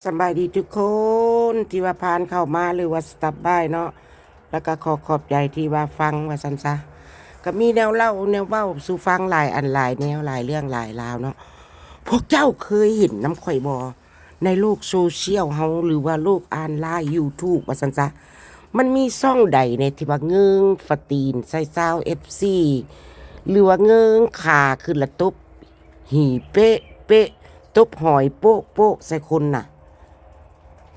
ສະບາຍດີທຸກຄົນທີ່ວ່າຜ່ານເຂົ້າມາ ຫຼືວ່າສະຕັບບາຍເນາະ ແລ້ວກໍຂໍຂອບໃຈທີ່ວ່າຟັງວ່າຊັ້ນຊະ. ກໍມີແນວເລົ່າແນວເວົ້າສູ່ຟັງຫຼາຍອັນຫຼາຍແນວ ຫຼາຍເລື່ອງຫຼາຍລາວເນາະ. ພວກເຈົ້າເຄີຍເຫັນນຳຂ້ອຍບໍ່ ໃນໂລກໂຊຊຽວເຮົາ ຫຼືວ່າໂລກອອນລາຍ YouTube ວ່າຊັ້ນຊະ? ມັນມີຊ່ອງໃດແດ່ທີ່ວ່າເງິງຝາຕີນໃສ່ຊາວເອັຟຊີ ຫຼືວ່າເງິງຂາຂຶ້ນລະຕົບ ຫີເປະເປະ ຕົບຫອຍໂປະໂປະໃສ່ຄົນນະ?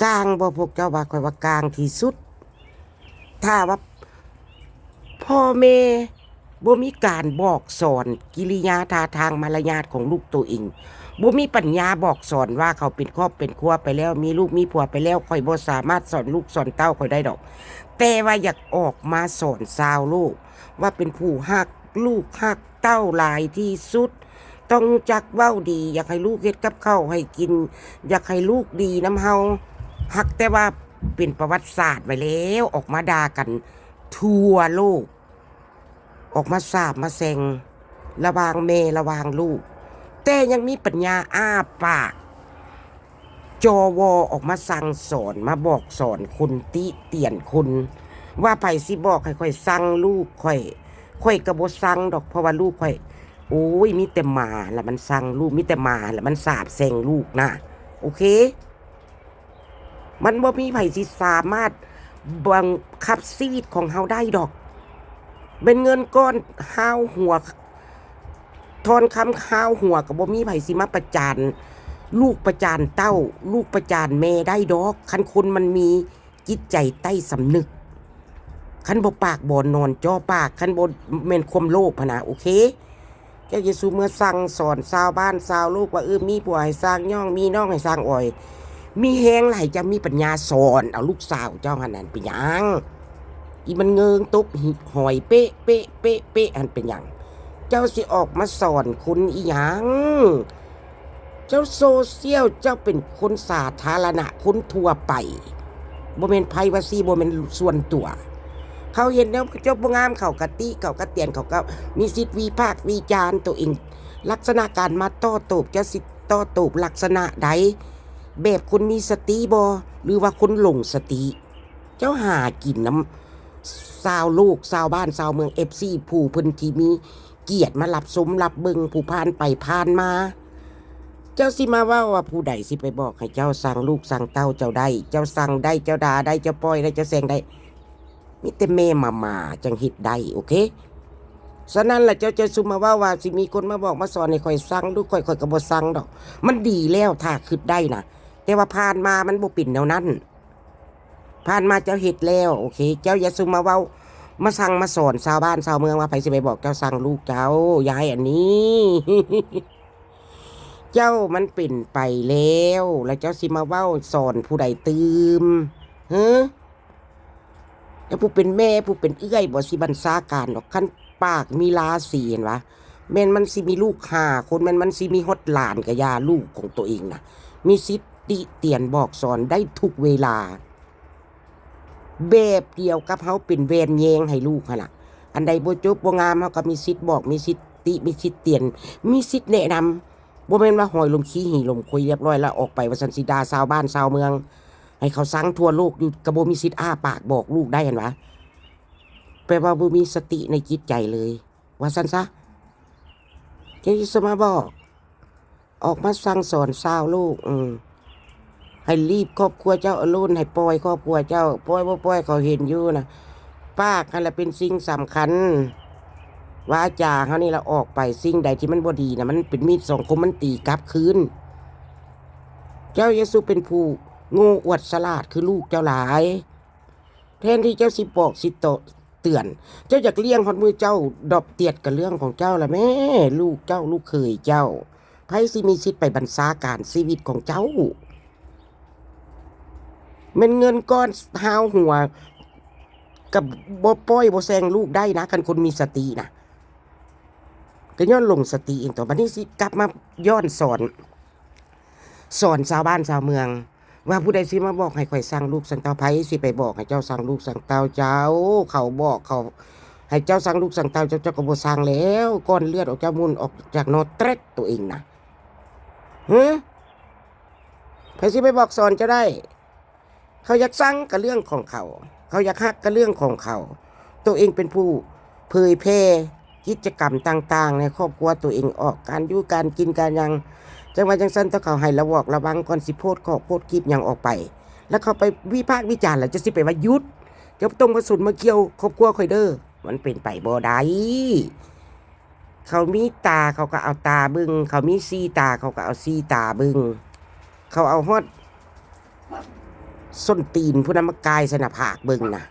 ກາງບໍ່? ພວກເຈົ້າວ່າຂ້ອຍວ່າກາງທີ່ສຸດ. ຖ້າວ່າພໍ່ແມ່ບໍ່ມີການບອກສອນກິລິຍາທ່າທາງມາລະຍາດຂອງລູກໂຕເອງ, ບໍ່ມີປັນຍາບອກສອນວ່າເຂົາເປັນຄອບເປັນຄົວໄປແລ້ວ, ມີລູກມີຜົວໄປແລ້ວ, ຂ້ອຍບໍ່ສາມາດສອນລູກສອນເຕົ້າຂ້ອຍໄດ້ດອກ. ແຕ່ວ່າຢາກອອກມາສອນຊາວໂລກວ່າເປັນຜູ້ຮັກລູກຮັກ ເຕົ້າຫຼາຍທີ່ສຸດ, ຕ້ອງຮູ້ຈັກເວົ້າດີ, ຢາກໃຫ້ລູກເຮັດກັບເຂົ້າໃຫ້ກິນ, ຢາກໃຫ້ລູກດີນຳເຮົາ. ຫາກແຕ່ວ່າເປັນປະຫວັດສາດໄວ້ແລ້ວ, ອອກມາດ່າກັນທົ່ວໂລກ, ອອກມາສາບມາແຊ່ງລະຫວ່າງແມ່ລະຫວ່າງລູກ, ແຕ່ຍັງມີປັນຍາອ້າປາກ ຈໍວໍ ອອກມາສັ່ງສອນ ມາບອກສອນຄົນ ຕິຕຽນຄົນ ວ່າໃຜຊິບອກໃຫ້ຂ້ອຍສັ່ງລູກຂ້ອຍ, ຂ້ອຍກໍບໍ່ສັ່ງດອກ ເພາະວ່າລູກຂ້ອຍ ໂອ້ຍ ມີແຕ່ໝາລະມັນສັ່ງລູກ, ມີແຕ່ໝາລະມັນສາບແຊ່ງລູກນະ. ໂອເຄ ມັນບໍ່ມີໃຜຊິສາມາດບັງຄັບຊີວິດຂອງເຮົາໄດ້ດອກ. ເປັນເງິນກ້ອນຮາວຫົວ ທອນຄຳຮາວຫົວກໍບໍ່ມີໃຜຊິມາປະຈານລູກປະຈານເຕົ້າ, ລູກປະຈານແມ່ໄດ້ດອກ. ຄັນຄົນມັນມີຈິດໃຈໃຕ້ສຳນຶກ, ຄັນບໍ່ປາກບໍ່ນອນຈໍປາກ, ຄັນບໍ່ແມ່ນຄວາມໂລບຫັ້ນນະ, ໂອເຄ. ເຈົ້າຢ່າສູ່ເມືອສັ່ງສອນຊາວບ້ານຊາວໂລກວ່າ ເອີ ມີຜົວໃຫ້ສ້າງຍ້ອງ, ມີນ້ອງໃຫ້ສ້າງອອຍ, ມີແຮງຫຼາຍ ເຈົ້າມີປັນຍາສອນເອົາລູກສາວເຈົ້າຫັ້ນນັ້ນ ເປັນຫຍັງ? ອີມັນເງິງຕົບຫອຍເປະເປະເປະເປະຫັ້ນເປັນຫຍັງ? ເຈົ້າຊິອອກມາສອນຄົນອີຫຍັງ? ເຈົ້າໂຊຊຽວ, ເຈົ້າເປັນຄົນສາທາລະນະ, ຄົນທົ່ວໄປ, ບໍ່ແມ່ນ privacy, ບໍ່ແມ່ນສ່ວນຕົວ. ເຂົາເຫັນແນວເຈົ້າບໍ່ງາມ ເຂົາກະຕິ, ເຂົາກະຕຽນ, ເຂົາກໍມີສິດວິພາກວິຈານຕົວເອງ. ລັກສະນະການມາໂຕ້ໂຕບ, ເຈົ້າຊິໂຕ້ໂຕບລັກສະນະໃດ? ແບບຄົນມີສະຕິບໍ່ ຫຼືວ່າຄົນຫຼົງສະຕິ? ເຈົ້າຫາກິນນຳຊາວໂລກ, ຊາວບ້ານ, ຊາວເມືອງ, ເອັຟຊີ ຜູ້ເພິ່ນທີ່ມີກຽດມາຮັບຊົມຮັບເບິ່ງ, ຜູ້ຜ່ານໄປຜ່ານມາ. ເຈົ້າຊິມາເວົ້າວ່າຜູ້ໃດຊິໄປບອກໃຫ້ເຈົ້າສັ່ງລູກສັ່ງເຕົ້າເຈົ້າໄດ້? ເຈົ້າສັ່ງໄດ້, ເຈົ້າດ່າໄດ້, ເຈົ້າປ່ອຍໄດ້, ເຈົ້າແຊ່ງໄດ້. ມີແຕ່ແມ່ໝາໆຈັ່ງເຮັດໄດ້, ໂອເຄ. ສະນັ້ນລະ ເຈົ້າ ເຈົ້າຊຸມມາເວົ້າວ່າຊິມີຄົນມາບອກມາສອນໃຫ້ຂ້ອຍສັ່ງລູກຂ້ອຍ, ຂ້ອຍກໍບໍ່ສັ່ງດອກ. ມັນດີແລ້ວ ຖ້າຄິດໄດ້ນະ, ແຕ່ວ່າຜ່ານມາມັນບໍ່ເປັນແນວນັ້ນ. ຜ່ານມາເຈົ້າເຮັດແລ້ວ, ໂອເຄ. ເຈົ້າຢ່າຊຸມມາເວົ້າ, ມາສັ່ງມາສອນຊາວບ້ານຊາວເມືອງວ່າໃຜຊິໄປບອກເຈົ້າສັ່ງລູກເຈົ້າ, ຢ່າໃຫ້ອັນນີ້. ເຈົ້າມັນເປັນໄປແລ້ວ, ແລ້ວເຈົ້າຊິມາເວົ້າສອນຜູ້ໃດຕື່ມ? ເຮີ? ແລ້ວຜູ້ເປັນແມ່ຜູ້ເປັນເອື້ອຍບໍ່ຊິບັນຊາການດອກ. ຄັນປາກມີລາສີເຫັນຫວາ? ແມ່ນມັນຊິມີລູກຫ້າຄົນ, ແມ່ນມັນຊິມີຮອດຫຼານກະຢ່າ, ລູກຂອງໂຕເອງນະ ມີສິດຕິຕຽນບອກສອນໄດ້ທຸກເວລາ. ແບບດຽວກັບເຮົາເປັນແວ່ນແຍງໃຫ້ລູກຫັ້ນລະ. ອັນໃດບໍ່ຈົບບໍ່ງາມ ເຮົາກໍມີສິດບອກ, ມີສິດຕິ, ມີສິດຕຽນ, ມີສິດແນະນຳ. ບໍ່ແມ່ນວ່າຫອຍລົມຂີ້ຫີລົມຄຸຍລຽບຮ້ອຍແລ້ວອອກໄປວ່າຊັ້ນ, ຊິດ່າຊາວບ້ານຊາວເມືອງ ໃຫ້ເຂົາຊັງທົ່ວໂລກຢູ່, ກໍບໍ່ມີສິດອ້າປາກບອກລູກໄດ້ຫັ້ນຫວາ? ແປວ່າບໍ່ມີສະຕິໃນຈິດໃຈເລີຍ ວ່າຊັ້ນຊະ. ເຈົ້າຊິມາບອກ, ອອກມາສັ່ງສອນຊາວໂລກ, ເອີ ໃຫ້ລີບຄອບຄົວເຈົ້າອາໂລນ, ໃຫ້ປ່ອຍຄອບຄົວເຈົ້າ, ປ່ອຍບໍ່ປ່ອຍເຂົາເຫັນຢູ່ນະ. ປາກຫັ້ນລະເປັນສິ່ງສຳຄັນ, ວາຈາເຮົານີ້ລະອອກໄປ, ສິ່ງໃດທີ່ມັນບໍ່ດີນະ ມັນເປັນມີດສອງຄົມ, ມັນຕີກັບຄືນ. ເຈົ້າຢ່າສູ່ເປັນຜູ້ໂງ່ອວດສະຫຼາດຄືລູກເຈົ້າຫຼາຍ. ແທນທີ່ເຈົ້າຊິບອກຊິເຕືອນ, ເຈົ້າຢາກລ້ຽງຮອດມື້ເຈົ້າດອບຕຽດກະເລື່ອງຂອງເຈົ້າລະແມ້. ລູກເຈົ້າ, ລູກເຂີຍເຈົ້າ, ໃຜຊິມີສິດໄປບັນຊາການຊີວິດຂອງເຈົ້າ? ແມ່ນເງິນກ້ອນຮາວຫົວ ກໍບໍ່ປ່ອຍບໍ່ແຊ່ງລູກໄດ້ນະ, ຄັນຄົນມີສະຕິນະ. ກໍຍ້ອນຫຼົງສະຕິເອງຕົວະ. ບັດນີ້ຊິກັບມາຍ້ອນສອນ, ສອນຊາວບ້ານຊາວເມືອງ ວ່າຜູ້ໃດຊິມາບອກໃຫ້ຂ້ອຍສັ່ງລູກສັ່ງເຕົ້າ? ໃຜຊິໄປບອກໃຫ້ເຈົ້າສັ່ງລູກສັ່ງເຕົ້າເຈົ້າ? ເຂົາບອກເຂົາໃຫ້ເຈົ້າສັ່ງລູກສັ່ງເຕົ້າເຈົ້າ, ເຈົ້າກໍບໍ່ສັ່ງແລ້ວ. ກ້ອນເລືອດອອກຈາກມູນອອກຈາກໜໍແຕຣດໂຕເອງນະ. ເຮີ? ໃຜຊິໄປບອກສອນເຈົ້າໄດ້? ເຂົາຢາກຊັງກໍເລື່ອງຂອງເຂົາ, ເຂົາຢາກຮັກກໍເລື່ອງຂອງເຂົາ. ໂຕເອງເປັນຜູ້ເຜີຍແຜ່ກິດຈະກຳຕ່າງໆໃນຄອບຄົວໂຕເອງອອກ, ການຢູ່ການກິນການຫຍັງ. ຈັ່ງວ່າຈັ່ງຊັ້ນ, ຖ້າເຂົາໃຫ້ລະວອກລະວັງກ່ອນຊິໂພສຂໍ້ໂພສຄລິບຫຍັງອອກໄປ, ແລ້ວເຂົາໄປວິພາກວິຈານ, ແລ້ວເຈົ້າຊິໄປວ່າຢຸດ, ເຈົ້າບໍ່ຕ້ອງມາສົນມາກ່ຽວຄອບຄົວຂ້ອຍເດີ້. ມັນເປັນໄປບໍ່ໄດ້. ເຂົາມີຕາເຂົາກໍເອົາຕາເບິ່ງ, ເຂົາມີສີ່ຕາເຂົາກໍເອົາສີ່ຕາເບິ່ງ, ເຂົາເອົາຮອດສົ້ນຕີນຜູ້ນຳມາກ່າຍໃສ່ໜ້າຜາກເບິ່ງນະ.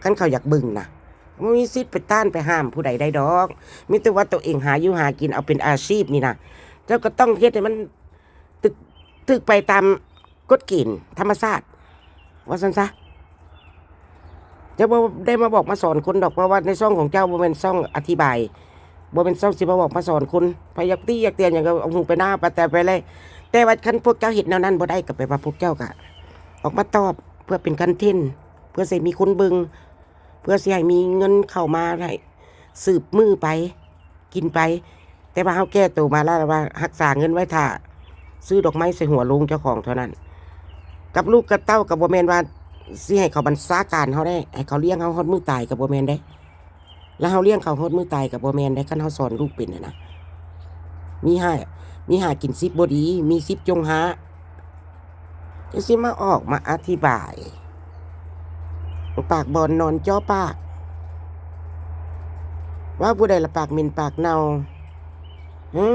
ຄັນເຂົາຢາກເບິ່ງນະ, ບໍ່ມີສິດໄປຕ້ານໄປຫ້າມຜູ້ໃດໄດ້ດອກ. ມີແຕ່ວ່າໂຕເອງຫາຢູ່ຫາກິນເອົາເປັນອາຊີບນີ້ນະ, ເຈົ້າກໍຕ້ອງເຮັດໃຫ້ມັນຖືກ, ຖືກໄປຕາມ ກົດເກນທຳມະຊາດ ວ່າຊັ້ນຊະ. ເຈົ້າບໍ່ໄດ້ມາບອກມາສອນຄົນດອກ, ເພາະວ່າໃນຊ່ອງຂອງເຈົ້າບໍ່ແມ່ນຊ່ອງອະທິບາຍ, ບໍ່ແມ່ນຊ່ອງຊິມາບອກມາສອນຄົນ. ໃຜຢາກຕິຢາກຕຽນຫຍັງກໍເອົາຫູໄປໜ້າປະແຕໄປເລີຍ. ແຕ່ວ່າຄັນພວກເຈົ້າເຮັດແນວນັ້ນບໍ່ໄດ້ ກໍແປວ່າພວກເຈົ້າກໍອອກມາຕອບເພື່ອເປັນຄອນເທັນ, ເພື່ອຊິໃຫ້ມີຄົນເບິ່ງ, ເພື່ອຊິໃຫ້ມີເງິນເຂົ້າມາໃຫ້ ສືບມື້ໄປ ກິນໄປ, ແຕ່ວ່າເຮົາແກ້ໂຕມາແລ້ວວ່າຮັກສາເງິນໄວ້ຖ້າຊື້ດອກໄມ້ໃສ່ຫົວໂລງເຈົ້າຂອງເທົ່ານັ້ນ. ກັບລູກກັບເຕົ້າກໍບໍ່ແມ່ນວ່າຊິໃຫ້ເຂົາບັນຊາການເຮົາເດ້, ໃຫ້ເຂົາລ້ຽງເຮົາຮອດມື້ຕາຍກໍບໍ່ແມ່ນເດ້, ແລ້ວເຮົາລ້ຽງເຂົາຮອດມື້ຕາຍກໍບໍ່ແມ່ນເດ້. ຄັນເຮົາສອນລູກເປັນຫັ້ນນະ, ມີຫາ, ມີຫາກິນສິບບໍ່ດີ, ມີສິບຈົ່ງຫາ. ຈັ່ງຊິມາອອກມາອະທິບາຍ, ປາກບອນນອນຈໍ້ປາກ. ເວົ້າຜູ້ໃດລະປາກເໝັນປາກເນົ່າ? ຫື?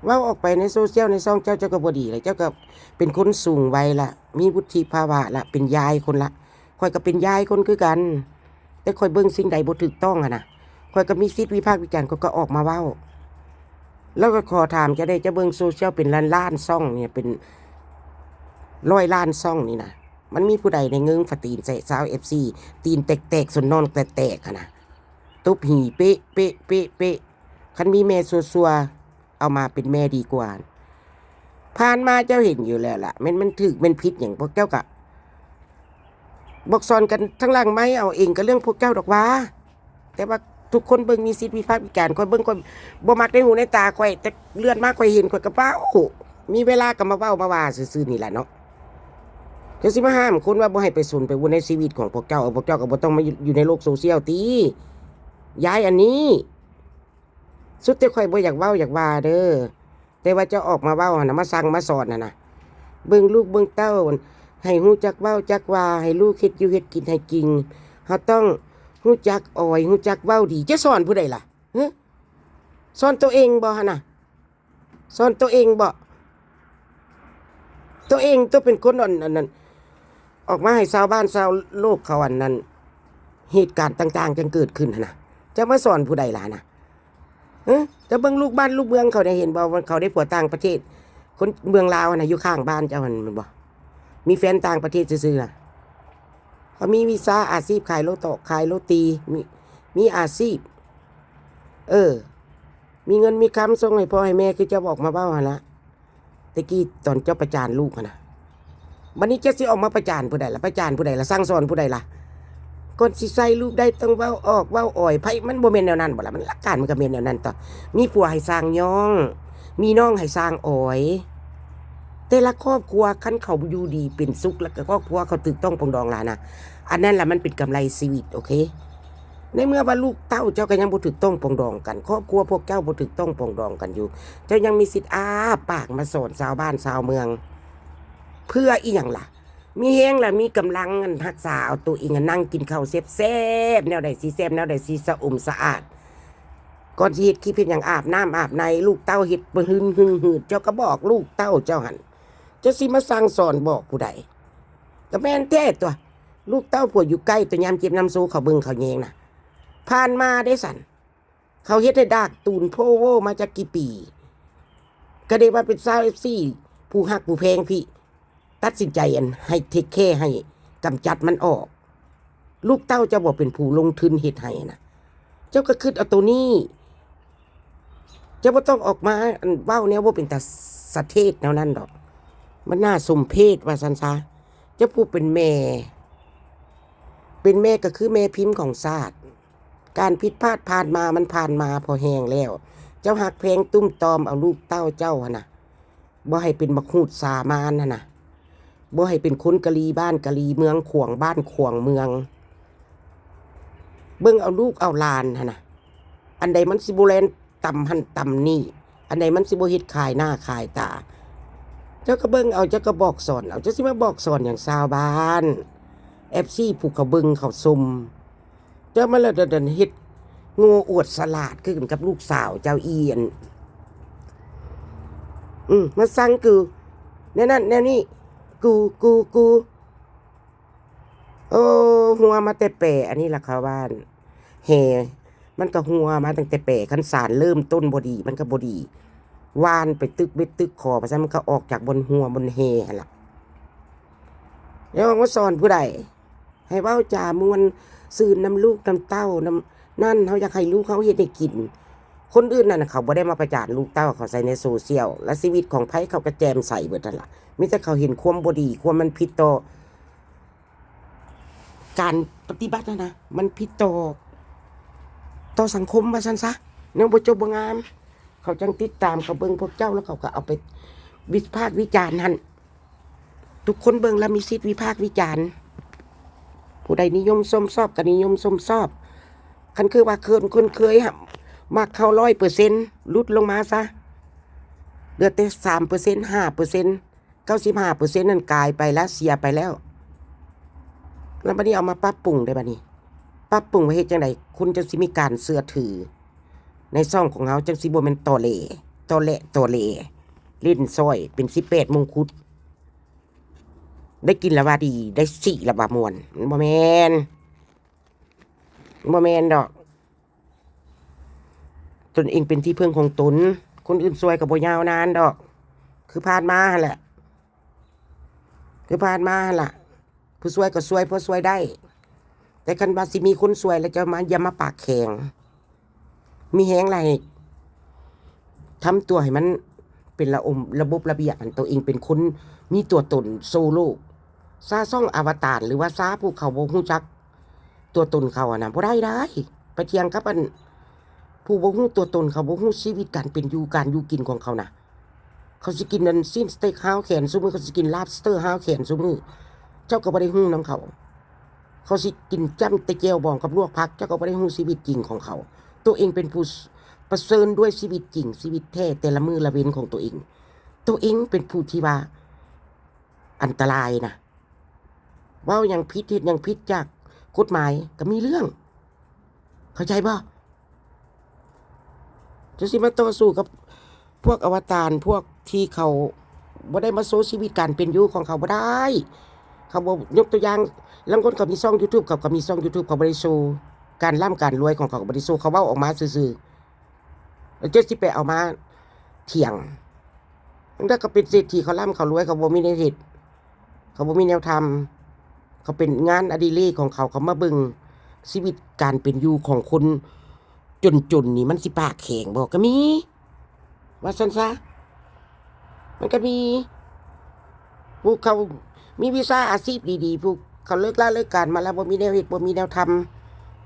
ເວົ້າອອກໄປໃນໂຊຊຽວໃນຊ່ອງເຈົ້າ, ເຈົ້າກໍບໍ່ດີລະ, ເຈົ້າກໍເປັນຄົນສູງໄວລະ, ມີວຸດທິພາວະລະ, ເປັນຍາຍຄົນລະ. ຂ້ອຍກໍເປັນຍາຍຄົນຄືກັນ, ແຕ່ຂ້ອຍເບິ່ງສິ່ງໃດບໍ່ຖືກຕ້ອງຫັ້ນນະ, ຂ້ອຍກໍມີສິດວິພາກວິຈານ, ຂ້ອຍກໍອອກມາເວົ້າ. ແລ້ວກໍຂໍຖາມເຈົ້າແດ່, ເຈົ້າເບິ່ງໂຊຊຽວເປັນລ້ານໆຊ່ອງນີ້, ເປັນຮ້ອຍລ້ານຊ່ອງນີ້ນະ, ມັນມີຜູ້ໃດແດ່ເງິ້ງຝາຕີນໃສ່ຊາວເອັຟຊີ, ຕີນແຕກໆ ສົນນອນແຕກໆຫັ້ນນະ, ຕົບຫີເປະ ເປະ ເປະ ເປະ? ຄັນມີແມ່ຊົ່ວໆ ເອົາມາເປັນແມ່ດີກວ່າ. ຜ່ານມາເຈົ້າເຫັນຢູ່ແລ້ວລະ, ແມ່ນມັນຖືກແມ່ນຜິດຫຍັງ, ພວກເຈົ້າກະບອກສອນກັນທາງຫຼັງໄມເອົາເອງ, ກໍເລື່ອງພວກເຈົ້າດອກຫວາ. ແຕ່ວ່າທຸກຄົນເບິ່ງມີສິດວິພາກວິຈານ, ຂ້ອຍເບິ່ງ ຂ້ອຍບໍ່ມັກໃນຫູໃນຕາຂ້ອຍ, ແຕ່ເລື່ອນມາຂ້ອຍເຫັນ ຂ້ອຍກໍເວົ້າ, ມີເວລາກໍມາເວົ້າມາວ່າຊື່ໆນີ້ລະເນາະ. ເຈົ້າຊິມາຫ້າມຄົນວ່າບໍ່ໃຫ້ໄປສົນໄປວຸ່ນໃນຊີວິດຂອງພວກເຈົ້າ, ພວກເຈົ້າກໍບໍ່ຕ້ອງມາຢູ່ໃນໂລກໂຊຊຽວຕິ. ຍ້າຍອັນນີ້. ສຸດແຕ່ຂ້ອຍບໍ່ຢາກເວົ້າຢາກວ່າເດີ້, ແຕ່ວ່າເຈົ້າອອກມາເວົ້າຫັ້ນນະ, ມາສັ່ງມາສອນຫັ້ນນະ, ເບິ່ງລູກເບິ່ງເຕົ້າ, ໃຫ້ຮູ້ຈັກເວົ້າຈັກວ່າ, ໃຫ້ລູກເຮັດຢູ່ເຮັດກິນໃຫ້ກິນ, ເຮົາຕ້ອງຮູ້ຈັກອອຍ, ຮູ້ຈັກເວົ້າດີ. ຈະສອນຜູ້ໃດລະ? ຫຶ? ສອນໂຕເອງບໍ່ຫັ້ນນະ? ສອນໂຕເອງບໍ່? ໂຕເອງຕົວເປັນຄົນອັນ ອັນນັ້ນ ອອກມາໃຫ້ຊາວບ້ານຊາວໂລກເຂົາອັນນັ້ນ ເຫດການຕ່າງໆຈັ່ງເກີດຂຶ້ນຫັ້ນນະ, ຈະມາສອນຜູ້ໃດລະຫັ້ນນະ? ເອີ ຈະເບິ່ງລູກບ້ານລູກເມືອງເຂົາໄດ້ເຫັນບໍ່ ວ່າເຂົາໄດ້ຜົວຕ່າງປະເທດ, ຄົນເມືອງລາວຫັ້ນນະ ຢູ່ຂ້າງບ້ານເຈົ້າຫັ້ນແມ່ນບໍ່? ມີແຟນຕ່າງປະເທດຊື່ໆນະ, ເຂົາມີວິຊາອາຊີບຂາຍໂລຕອກ ຂາຍໂລຕີ, ມີ ມີອາຊີບ ເອີ ມີເງິນມີຄຳສົ່ງໃຫ້ພໍ່ໃຫ້ແມ່ ຄືເຈົ້າອອກມາເວົ້າຫັ້ນລະ ແຕ່ກີ້ຕອນເຈົ້າປະຈານລູກຫັ້ນນະ. ບັດນີ້ເຈົ້າຊິອອກມາປະຈານຜູ້ໃດລະ? ປະຈານຜູ້ໃດລະ? ສັ່ງສອນຜູ້ໃດລະ? ກ່ອນຊິໃສ່ລູກໄດ້ຕ້ອງເວົ້າອອກເວົ້າອອຍ. ໃຜ ມັນບໍ່ແມ່ນແນວນັ້ນບໍ່ລະ? ມັນຫຼັກການມັນກໍແມ່ນແນວນັ້ນຕົວະ. ມີຜົວໃຫ້ສ້າງຍ້ອງ, ມີນ້ອງໃຫ້ສ້າງອອຍ. ແຕ່ລະຄອບຄົວຄັນເຂົາຢູ່ດີເປັນສຸກ ແລ້ວກໍຄອບຄົວເຂົາຖືກຕ້ອງປອງດອງລະນະ, ອັນນັ້ນລະມັນເປັນກຳໄລຊີວິດ ໂອເຄ. ໃນເມື່ອວ່າລູກເຕົ້າເຈົ້າກໍຍັງບໍ່ຖືກຕ້ອງປອງດອງກັນ, ຄອບຄົວພວກເຈົ້າບໍ່ຖືກຕ້ອງປອງດອງກັນຢູ່, ເຈົ້າຍັງມີສິດອ້າປາກມາສອນຊາວບ້ານຊາວເມືອງ ເພື່ອອີ່ຫຍັງລະ? ມີແຮງລະ ມີກຳລັງ ອັນ ຮັກສາເອົາໂຕເອງ ອັນ ນັ່ງກິນເຂົ້າແຊບໆ ແນວໃດຊິແຊບ ແນວໃດຊິສະອົມສະອາດ, ກ່ອນຊິເຮັດຄລິບເຮັດຫຍັງ ອາບນ້ຳອາບໃນ ລູກເຕົ້າເຮັດຫືນໆ ເຈົ້າກໍບອກລູກເຕົ້າເຈົ້າຫັ້ນ, ເຈົ້າຊິມາສັ່ງສອນບອກຜູ້ໃດ? ກໍແມ່ນແທ້ຕົວະ. ລູກເຕົ້າຜົວຢູ່ໃກ້ຕົວະ, ຍາມເຈັບນຳໂຊເຂົາເບິ່ງເຂົາແຍງນະ. ຜ່ານມາເດ້ຊັ້ນ, ເຂົາເຮັດໃຫ້ດາກຕູນໂພໂວມາຈັກກີ່ປີ, ກໍໄດ້ວ່າເປັນຊາວເອັຟຊີ ຜູ້ຮັກຜູ້ແພງພີ້, ຕັດສິນໃຈ ອັນ ໃຫ້ເທກແຄ ໃຫ້ກຳຈັດມັນອອກ. ລູກເຕົ້າເຈົ້າບໍ່ເປັນຜູ້ລົງທຶນເຮັດໃຫ້ນະ, ເຈົ້າກໍຄິດເອົາໂຕນີ້. ເຈົ້າບໍ່ຕ້ອງອອກມາ ອັນ ເວົ້າແນວບໍ່ເປັນຕາສະເທດແນວນັ້ນດອກ, ມັນໜ້າສົມເພດວ່າຊັ້ນຊະ. ເຈົ້າຜູ້ເປັນແມ່, ເປັນແມ່ກໍຄືແມ່ພິມຂອງຊາດ. ການຜິດພາດຜ່ານມາມັນຜ່ານມາພໍແຮງແລ້ວ. ເຈົ້າຮັກແພງຕຸ້ມຕອມເອົາລູກເຕົ້າເຈົ້າຫັ້ນນະ, ບໍ່ໃຫ້ເປັນບັກຫູດສາມານຫັ້ນນະ, ບໍ່ໃຫ້ເປັນຄົນກະລີບ້ານກະລີເມືອງ, ຂວາງບ້ານຂວາງເມືອງ. ເບິ່ງເອົາລູກເອົາຫຼານຫັ້ນນະ, ອັນໃດມັນຊິບໍ່ແລ່ນຕຳຫັ້ນຕຳນີ້, ອັນໃດມັນຊິບໍ່ເຮັດຂາຍໜ້າຂາຍຕາ, ເຈົ້າກໍເບິ່ງເອົາ, ເຈົ້າກໍບອກສອນເອົາ. ເຈົ້າຊິມາບອກສອນຫຍັງຊາວບ້ານ? ເອັຟຊີ ຜູ້ເຂົາເບິ່ງເຂົາຊົມ ເຈົ້າມາລະດະດັນເຮັດໂງ່ອວດສະຫຼາດຄືກັນກັບລູກສາວເຈົ້າອີ່ອັນ ອືມ ມາສັ່ງກູແນວນັ້ນແນວນີ້ ກູ ກູ ກູ. ໂອ້ ຮົ່ວມາແຕ່ແປ. ອັນນີ້ລະເຂົາວ່າແຮ່ ມັນກະຮົ່ວມາຕັ້ງແຕ່ແປ. ຄັນສານເລີ່ມຕົ້ນບໍ່ດີ ມັນກະບໍ່ດີ. ຫວ່ານໄປຕຶກເບັດຕຶກຂອງ ວ່າຊັ້ນ ມັນກະອອກຈາກບ່ອນຮົ່ວບ່ອນແຮ່ຫັ້ນລະ. ແລ້ວມາສອນຜູ້ໃດ? ໃຫ້ເວົ້າຈາມ່ວນຊື່ນນຳລູກນຳເຕົ້ານຳນັ້ນ, ເຮົາຢາກໃຫ້ລູກເຮົາເຮັດໃຫ້ກິນ. ຄົນອື່ນນັ້ນເຂົາບໍ່ໄດ້ມາປະຈານລູກເຕົ້າເຂົາໃສ່ໃນໂຊຊຽວ ແລະ ຊີວິດຂອງໃຜເຂົາກະແຈ່ມໃສເບິດຫັ້ນລະ. ມີແຕ່ເຂົາເຫັນຄວາມບໍ່ດີ, ຄວາມມັນຜິດຕໍ່ການປະຕິບັດຫັ້ນນະ, ມັນຜິດຕໍ່ ຕໍ່ສັງຄົມວ່າຊັ້ນຊະ, ແນວບໍ່ຈົບບໍ່ງາມ. ເຂົາຈັ່ງຕິດຕາມ ເຂົາເບິ່ງພວກເຈົ້າ ແລ້ວເຂົາກະເອົາໄປວິພາກວິຈານຫັ້ນ. ທຸກຄົນເບິ່ງແລ້ວມີສິດວິພາກວິຈານ, ຜູ້ໃດນິຍົມຊົມຊອບກະນິຍົມຊົມຊອບ. ຄັນຄືວ່າເຄີຍ ຄົນເຄີຍມັກເຮົາຮ້ອຍເປີເຊັນ ຫຼຸດລົງມາຊະ ເຫຼືອແຕ່ສາມເປີເຊັນ ຫ້າເປີເຊັນ, ເກົ້າສິບຫ້າເປີເຊັນນັ້ນກາຍໄປແລ້ວ ເສຍໄປແລ້ວ. ແລ້ວບັດນີ້ເອົາມາປັບປຸງໄດ້ບັດນີ້, ປັບປຸງວ່າເຮັດຈັ່ງໃດຄົນຈັ່ງຊິມີການເຊື່ອຖືໃນຊ່ອງຂອງເຮົາ, ຈັ່ງຊິບໍ່ແມ່ນຕໍແຫຼ ຕໍແຫຼ ຕໍແຫຼ ຫຼິ້ນຊ້ອຍເປັນສິບແປດມົງຄຸດ. ໄດ້ກິນລະວ່າດີ ໄດ້ສີລະວ່າມ່ວນ. ມັນບໍ່ແມ່ນ ມັນບໍ່ແມ່ນດອກ. ຕົນເອງເປັນທີ່ເພິ່ງຂອງຕົນ, ຄົນອື່ນຊ່ວຍກໍບໍ່ຍາວນານດອກ. ຄືຜ່ານມາຫັ້ນແຫຼະ ຄືຜ່ານມາຫັ້ນລະ, ຜູ້ຊ່ວຍກໍຊ່ວຍພໍຊ່ວຍໄດ້, ແຕ່ຄັນວ່າຊິມີຄົນຊ່ວຍແລ້ວ ເຈົ້າມາ ຢ່າມາປາກແຂງ. ມີແຮງຫຼາຍ ທຳຕົວໃຫ້ມັນເປັນລະອົມ ລະບົບລະບຽບຫັ້ນ. ໂຕເອງເປັນຄົນມີຕົວຕົນໂຊໂລ, ຊາຊ່ອງອະວະຕານ ຫຼືວ່າຊາຜູ້ເຂົາບໍ່ຮູ້ຈັກຕົວຕົນເຂົາຫັ້ນນະ ບໍ່ໄດ້ໄດ໋. ໄປຖຽງກັບອັນຜູ້ບໍ່ຮູ້ຕົວຕົນ, ເຂົາບໍ່ຮູ້ຊີວິດການເປັນຢູ່ ການຢູ່ກິນຂອງເຂົານະ. ເຂົາຊິກິນອັນຊີ້ນສະເຕັກຫ້າວແຂນຊຸມື້, ເຂົາຊິກິນລາບສະເຕີຫ້າວແຂນຊຸມື້, ເຈົ້າກໍບໍ່ໄດ້ຮູ້ນຳເຂົາ. ເຂົາຊິກິນຈ້ຳແຕ່ແຈ່ວບອງກັບລວກຜັກ, ເຈົ້າກໍບໍ່ໄດ້ຮູ້ຊີວິດຈິງຂອງເຂົາ. ໂຕເອງເປັນຜູ້ປະເຊີນດ້ວຍຊີວິດຈິງ, ຊີວິດແທ້ແຕ່ລະມື້ລະເວັນຂອງໂຕເອງ. ໂຕເອງເປັນຜູ້ທີ່ວ່າອັນຕະລາຍນະ. ເວົ້າຫຍັງຜິດ ເຮັດຫຍັງຜິດຈາກກົດໝາຍກໍມີເລື່ອງ, ເຂົ້າໃຈບໍ່? ເຈົ້າຊິມາຕໍ່ສູ້ກັບພວກອະວະຕານ ພວກທີ່ເຂົາບໍ່ໄດ້ມາໂຊຊີວິດການເປັນຢູ່ຂອງເຂົາບໍ່ໄດ້. ເຂົາບໍ່ ຍົກຕົວຢ່າງ ລາງຄົນເຂົາມີຊ່ອງຢູທູບ ເຂົາກໍມີຊ່ອງຢູທູບ ເຂົາບໍ່ໄດ້ໂຊການລ່ຳການລວຍຂອງເຂົາ ເຂົາບໍ່ໄດ້ໂຊ, ເຂົາເວົ້າອອກມາຊື່ໆ. ແລ້ວເຈົ້າຊິໄປເອົາມາຖຽງ. ບາງເທື່ອເຂົາເປັນເສດຖີ ເຂົາລ່ຳເຂົາລວຍ ເຂົາບໍ່ມີແນວເຮັດ ເຂົາບໍ່ມີແນວທຳ. ເຂົາເປັນງານອະດິເລກຂອງເຂົາ, ເຂົາມາເບິ່ງຊີວິດການເປັນຢູ່ຂອງຄົນຈົນໆນີ້ ມັນຊິປາກແຂງບໍ່? ກໍມີ ວ່າຊັ້ນຊະ. ມັນກໍມີ ຜູ້ເຂົາມີວິຊາອາຊີບດີໆ ຜູ້ເຂົາເລີກລາເລີກການມາແລ້ວ ບໍ່ມີແນວເຮັດ ບໍ່ມີແນວທຳ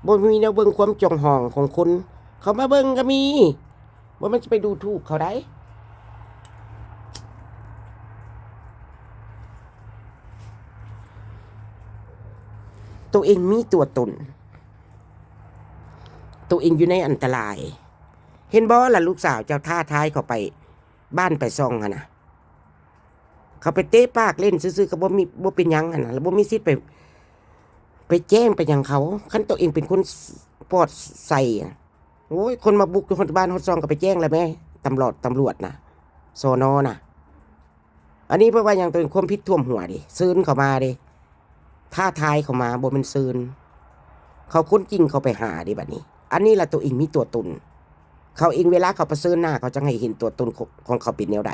ບໍ່ມີແນວເບິ່ງຄວາມຈອງຫອງຂອງຄົນ ເຂົາມາເບິ່ງກໍມີ. ບໍ່ແມ່ນຊິໄປດູຖູກເຂົາໃດ. ໂຕເອງມີຕົວຕົນ, ໂຕເອງຢູ່ໃນອັນຕະລາຍ. ເຫັນບໍ່ລະ ລູກສາວເຈົ້າທ້າທາຍເຂົາໄປ ບ້ານໄປຊ່ອງຫັ້ນນະ ເຂົາໄປເຕະປາກຫຼິ້ນຊື່ໆ ກໍບໍ່ມີ ບໍ່ເປັນຫຍັງຫັ້ນນະ ແລ້ວບໍ່ມີສິດໄປ ໄປແຈ້ງໄປຫຍັງເຂົາ. ຄັນໂຕເອງເປັນຄົນປອດໃສ ໂອ້ຍ ຄົນມາບຸກຢູ່ຮອດບ້ານຮອດຊ່ອງ ກໍໄປແຈ້ງແລ້ວແມ້ ຕຳຫຼອດ ຕຳຫຼວດນະ ສນ ນະ. ອັນນີ້ເພາະວ່າຫຍັງ? ໂຕເອງຄວາມຜິດຖ້ວມຫົວເດ້ ເຊີນເຂົາມາເດ້. ທ້າທາຍເຂົາມາ ບໍ່ແມ່ນເຊີນ. ເຂົາຄົນຈິງເຂົາໄປຫາເດ້ບັດນີ້. ອັນນີ້ລະໂຕເອງມີຕົວຕົນ. ເຂົາເອງເວລາເຂົາປະເຊີນໜ້າ ເຂົາຈັ່ງໃຫ້ເຫັນຕົວຕົນຂອງ ຂອງເຂົາເປັນແນວໃດ.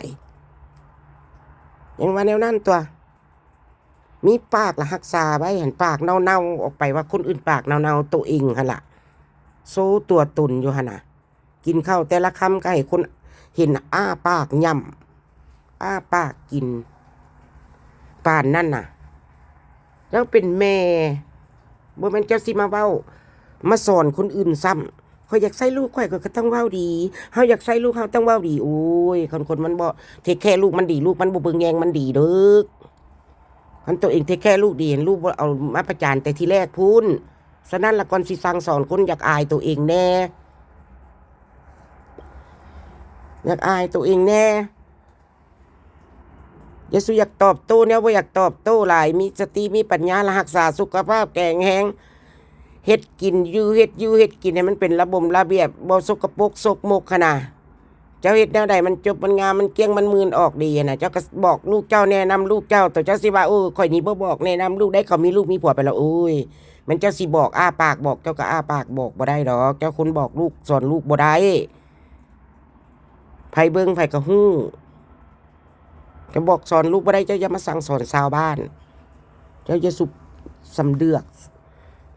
ຍັງວ່າແນວນັ້ນຕົວະ. ມີປາກລະຮັກສາໄວ້ຫັ້ນ, ປາກເນົ່າໆອອກໄປວ່າຄົນອື່ນປາກເນົ່າໆ, ໂຕເອງຫັ້ນລະໂຊຕົວຕົນຢູ່ຫັ້ນນະ. ກິນເຂົ້າແຕ່ລະຄຳກໍໃຫ້ຄົນເຫັນອ້າປາກຫຍ້ຳ ອ້າປາກກິນ ປານນັ້ນນະ. ເຈົ້າເປັນແມ່ ບໍ່ແມ່ນເຈົ້າຊິມາເວົ້າ ມາສອນຄົນອື່ນຊ້ຳ. ຂ້ອຍຢາກໃຊ້ລູກຂ້ອຍ ຂ້ອຍກໍຕ້ອງເວົ້າດີ, ເຮົາຢາກໃຊ້ລູກເຮົາຕ້ອງເວົ້າດີ. ໂອ້ຍ ຄັນຄົນມັນບໍ່ເທກແຄລູກມັນດີ ລູກມັນບໍ່ເບິ່ງແຍງມັນດີເດີ. ຄັນໂຕເອງເທກແຄລູກດີ ລູກບໍ່ເອົາມາປະຈານແຕ່ທີແລກພຸ້ນ. ສະນັ້ນລະ ກ່ອນຊິສັ່ງສອນຄົນ ຢາກອາຍໂຕເອງແດ່, ຢາກອາຍໂຕເອງແດ່. ຢ່າສູ່ຢາກຕອບໂຕ້ແນວບໍ່ຢາກຕອບໂຕ້ຫຼາຍ, ມີສະຕິມີປັນຍາ ແລະ ຮັກສາສຸຂະພາບແຂງແຮງ, ເຮັດກິນຢູ່ ເຮັດຢູ່ເຮັດກິນໃຫ້ມັນເປັນລະບົມລະບຽບ, ບໍ່ສົກກະປົກສົກມົກຫັ້ນນະ. ເຈົ້າເຮັດແນວໃດມັນຈົບ ມັນງາມ ມັນກ້ຽງ ມັນມື່ນອອກດີຫັ້ນນະ. ເຈົ້າກໍບອກລູກເຈົ້າ ແນະນຳລູກເຈົ້າ, ໂຕເຈົ້າຊິວ່າ ໂອ້ ຂ້ອຍນີ້ບໍ່ບອກແນະນຳລູກໄດ້ ເຂົາມີລູກມີຜົວໄປແລ້ວ. ໂອ້ຍ ແມ່ນເຈົ້າຊິບອກ ອ້າປາກບອກ ເຈົ້າກໍອ້າປາກບອກບໍ່ໄດ້ດອກ. ເຈົ້າຄົນບອກລູກສອນລູກບໍ່ໄດ້. ໃຜເບິ່ງໃຜກໍຮູ້. ເຈົ້າບອກສອນລູກບໍ່ໄດ້ ເຈົ້າຢ່າມາສັ່ງສອນຊາວບ້ານ. ເຈົ້າຢ່າສຸສຳເດືອກ.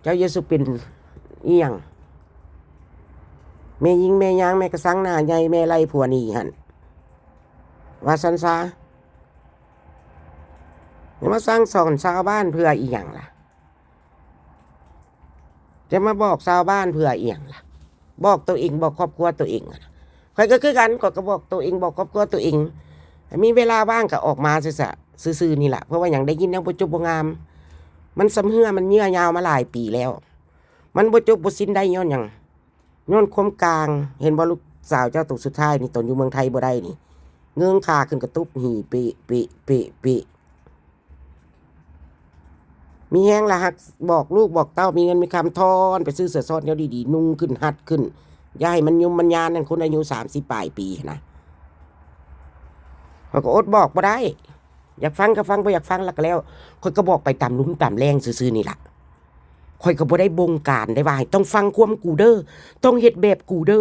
ເຈົ້າຢ່າສຸເປັນອີ່ຫຍັງ ແມ່ຍິງແມ່ຍາງ ແມ່ກະສັງໜ້າໃຫຍ່ ແມ່ໄລ່ຜົວໜີຫັ້ນ ວ່າຊັ້ນຊະ. ຢ່າມາສັ່ງສອນຊາວບ້ານເພື່ອອີ່ຫຍັງລະ? ຈະມາບອກຊາວບ້ານເພື່ອອີ່ຫຍັງລະ? ບອກໂຕເອງ ບອກຄອບຄົວໂຕເອງ. ຂ້ອຍກໍຄືກັນ ຂ້ອຍກໍບອກໂຕເອງ ບອກຄອບຄົວໂຕເອງ. ມີເວລາວ່າງກໍອອກມາຊື່ໆ ຊື່ໆນີ້ລະ. ເພາະວ່າຫຍັງ? ໄດ້ຍິນແນວບໍ່ຈົບບໍ່ງາມ. ມັນຊຳເຮື້ອ ມັນເຍື່ອຍາວມາຫຼາຍປີແລ້ວ. ມັນບໍ່ຈົບບໍ່ສິ້ນໄດ້ຍ້ອນຫຍັງ? ຍ້ອນຄວາມກາງ. ເຫັນບໍ່ ລູກສາວເຈົ້າໂຕສຸດທ້າຍນີ້ ຕອນຢູ່ເມືອງໄທບໍ່ໄດ້ນີ້ ເງີຍຂາຂຶ້ນກະຕຸບຫີເປະ ເປະ ເປະ ເປະ. ມີແຮງລະ ຮັກບອກລູກບອກເຕົ້າ ມີເງິນມີຄຳ ທອນໄປຊື້ເສື້ອຊອດແນວດີໆ ນຸ່ງຂຶ້ນ ຫັດຂຶ້ນ. ຢ່າໃຫ້ມັນຍົມມັນຍານ ນັ້ນຄົນອາຍຸສາມສິບປາຍປີຫັ້ນນະ. ຂ້ອຍກໍອົດບອກບໍ່ໄດ້. ຢາກຟັງກໍຟັງ ບໍ່ຢາກຟັງລະກໍແລ້ວ. ຂ້ອຍກໍບອກໄປຕາມລຸ່ມຕາມແລ້ງຊື່ໆນີ້ລະ. ຂ້ອຍກໍບໍ່ໄດ້ບົງການໄດ້ວ່າໃຫ້ຕ້ອງຟັງຄວາມກູເດີ ຕ້ອງເຮັດແບບກູເດີ.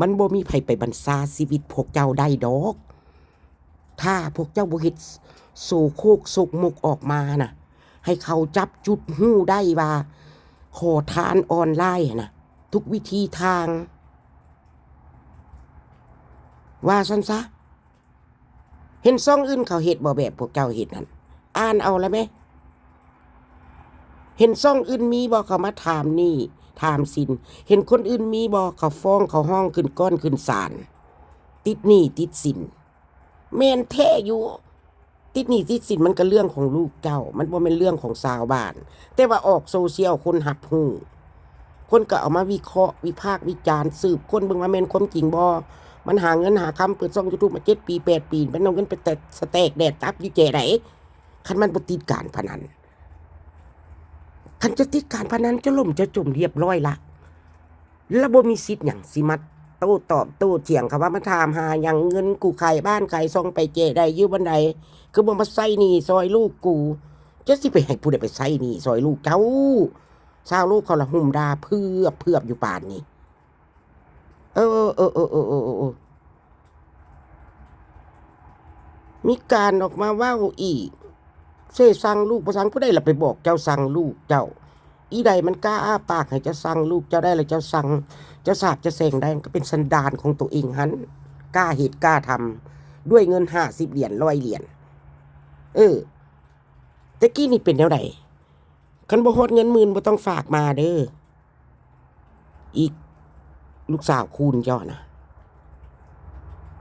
ມັນບໍ່ມີໃຜໄປບັນຊາຊີວິດພວກເຈົ້າໄດ້ດອກ. ຖ້າພວກເຈົ້າບໍ່ເຮັດໂສໂຄກໂຊກມົກອອກມານະ ໃຫ້ເຂົາຈັບຈຸດຮູ້ໄດ້ວ່າ ຂໍທານອອນລາຍຫັ້ນນະ ທຸກວິທີທາງ ວ່າຊັ້ນຊະ. ເຫັນຊ່ອງອື່ນເຂົາເຮັດບໍ່ ແບບພວກເຈົ້າເຮັດຫັ້ນ? ອ່ານເອົາລະແມ. ເຫັນຊ່ອງອື່ນມີບໍ່ ເຂົາມາຖາມໜີ້ຖາມສິນ? ເຫັນຄົນອື່ນມີບໍ່ ເຂົາຟ້ອງເຂົາຮ້ອງຂຶ້ນກ້ອນຂຶ້ນສານ ຕິດໜີ້ຕິດສິນ? ແມ່ນແທ້ຢູ່ ຕິດໜີ້ຕິດສິນມັນກໍເລື່ອງຂອງລູກເຈົ້າ ມັນບໍ່ແມ່ນເລື່ອງຂອງຊາວບ້ານ. ແຕ່ວ່າອອກໂຊຊຽວຄົນຮັບຮູ້ ຄົນກໍເອົາມາວິເຄາະວິພາກວິຈານ ສືບຄົ້ນເບິ່ງວ່າແມ່ນຄວາມຈິງບໍ່. ມັນຫາເງິນຫາຄຳ ເປີດຊ່ອງຢູທູບມາເຈັດປີແປດປີ ມັນເອົາເງິນໄປແຕກສະແຕກແດດຕັບຢູ່ແຈໃດ? ຄັນມັນບໍ່ຕິດການພະນັນ. ຄັນຈະຕິດການພະນັນ ຈະລົ້ມຈະຈົມຮຽບຮ້ອຍລະ ລະບໍ່ມີສິດຫຍັງຊິມາໂຕ້ຕອບໂຕ້ຖຽງເຂົາວ່າ ມາຖາມຫາຫຍັງ ເງິນກູຂາຍບ້ານຂາຍຊ່ອງໄປແຈໃດ ຢູ່ບ່ອນໃດ ຄືບໍ່ມາໃຊ້ໜີ້ຊ່ອຍລູກກູ? ຈະຊິໄປໃຫ້ຜູ້ໃດໄປໃຊ້ໜີ້ຊ່ອຍລູກເຈົ້າ? ຊາວໂລກເຂົາລະຫຸ່ມດ່າເຜືອບໆຢູ່ປານນີ້. ເອີ ເອີ ເອີ ເອີ ເອີ ເອີ ເອີ ເອີ ມີການອອກມາເວົ້າອີກ ເສສັ່ງລູກບໍ່ສັ່ງ. ຜູ້ໃດລະໄປບອກເຈົ້າສັ່ງລູກເຈົ້າ? ອີໃດມັນກ້າອ້າປາກໃຫ້ເຈົ້າສັ່ງລູກເຈົ້າໄດ້ ແລ້ວເຈົ້າສັ່ງ ເຈົ້າສາບເຈົ້າແຊ່ງໄດ້? ມັນກໍເປັນສັນດານຂອງໂຕເອງຫັ້ນ ກ້າເຮັດກ້າທຳ ດ້ວຍເງິນຫ້າສິບຫຼຽນ ຮ້ອຍຫຼຽນ. ເອີ ແຕ່ກີ້ນີ້ເປັນແນວໃດ? ຄັນບໍ່ຮອດເງິນໝື່ນ ບໍ່ຕ້ອງຝາກມາເດີ. ອີກ ລູກສາວຄູນເຈົ້ານະ.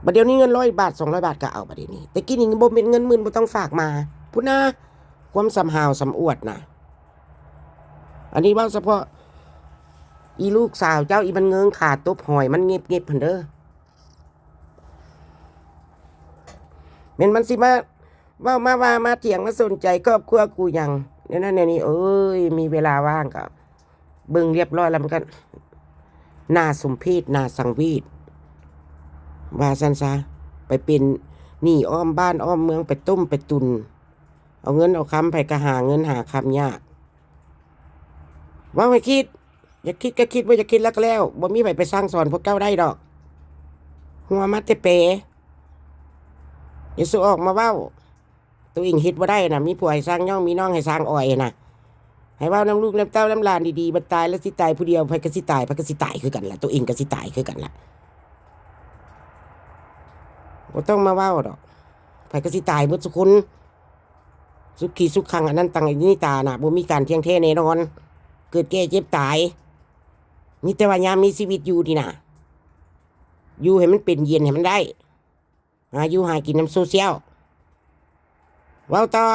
ບັດດຽວນີ້ເງິນຮ້ອຍບາດ ສອງຮ້ອຍບາດກໍເອົາບັດດຽວນີ້. ແຕ່ກີ້ນີ້ບໍ່ແມ່ນເງິນໝື່ນ ບໍ່ຕ້ອງຝາກມາ ພຸ້ນນະ. ຄວາມສຳຫາວສຳອວດນະ. ອັນນີ້ເວົ້າສະເພາະອີລູກສາວເຈົ້າ ອີມັນເງີຍຂາຕົບຫອຍມັນເຫງັບໆຫັ້ນເດີ. ແມ່ນມັນຊິມາເວົ້າມາວ່າມາຖຽງມາສົນໃຈຄອບຄົວກູຫຍັງ ແນວນັ້ນແນວນີ້. ເອີຍ ມີເວລາວ່າງກໍເບິ່ງຮຽບຮ້ອຍແລ້ວ ມັນກໍໜ້າສົມເພດໜ້າສັງເວດ ວ່າຊັ້ນຊະ. ໄປເປັນໜີ້ອ້ອມບ້ານອ້ອມເມືອງ ໄປຕົ້ມໄປຕຸນ ເອົາເງິນເອົາຄຳ ໃຜກໍຫາເງິນຫາຄຳຍາກ. ເວົ້າໃຫ້ຄິດ ຢາກຄິດກໍຄິດ ບໍ່ຢາກຄິດແລ້ວກໍແລ້ວ. ບໍ່ມີໃຜໄປສັ່ງສອນພວກເຈົ້າໄດ້ດອກ. ຫົວມາແຕ່ແປ. ຢ່າສູ່ອອກມາເວົ້າ. ໂຕເອງເຮັດບໍ່ໄດ້ນະ. ມີຜົວໃຫ້ສ້າງຍ້ອງ ມີນ້ອງໃຫ້ສ້າງອອຍນະ. ໃຫ້ເວົ້ານຳລູກນຳເຕົ້ານຳຫຼານດີໆ. ບັດຕາຍແລ້ວຊິຕາຍຜູ້ດຽວ. ໃຜກໍຊິຕາຍ ໃຜກໍຊິຕາຍຄືກັນລະ. ໂຕເອງກໍຊິຕາຍຄືກັນລະ. ບໍ່ຕ້ອງມາເວົ້າດອກ. ໃຜກໍຊິຕາຍເບິດສູ່ຄົນ. ສຸຂີສຸຂັງ ອະນັນຕັງ ອະນິດຕານະ. ບໍ່ມີການທ່ຽງແທ້ແນ່ນອນ. ເກີດແກ່ເຈັບຕາຍ. ມີແຕ່ວ່າຍາມມີຊີວິດຢູ່ນີ້ນະ ຢູ່ໃຫ້ມັນເປັນເຢັນໃຫ້ມັນໄດ້ ຫາຢູ່ຫາກິນນຳໂຊຊຽວ. ເວົ້າຕໍ່